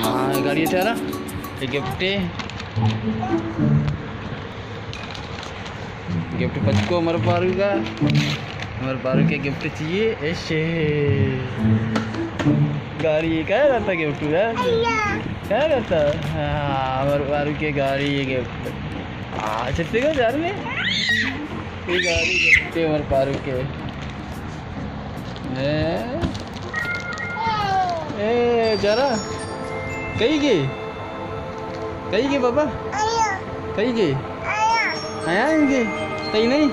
ہاں، گاڑی چارا، یہ گفٹ ہے۔ گفٹ پچ کو امر پاروک ءَ۔ امر پاروک ءَ گفٹ چاہیے، ایشے۔ گاڑی کیا رہتا گفٹ ہے؟ کیا رہتا؟ ہاں، امر پاروک ءَ گاڑی یہ گفٹ۔ ہاں، چھتے کو یار میں۔ یہ گاڑی گفٹ ہے امر پاروک ءَ۔ اے، اے، جارا۔ کئی گے؟ کئی گے بابا؟ کئی گے؟ آیا انگے؟ تئی نہیں؟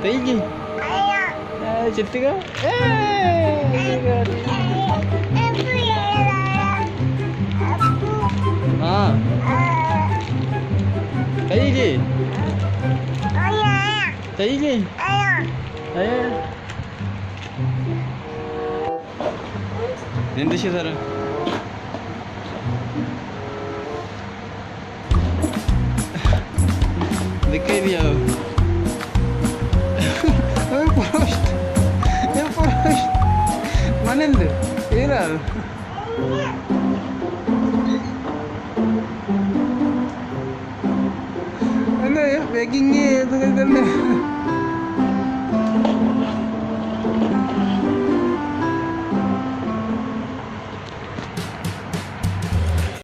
تئی گے؟ اے، چتگا؟ اے، ہاں۔ کئی گے؟ تئی گے؟ اے۔ نندشے سر۔ دکھے دیا۔ اے پروشت۔ اے پروشت۔ منند۔ ایرا۔ انا، اے پیکنگ ہے، تو کیا کرنے؟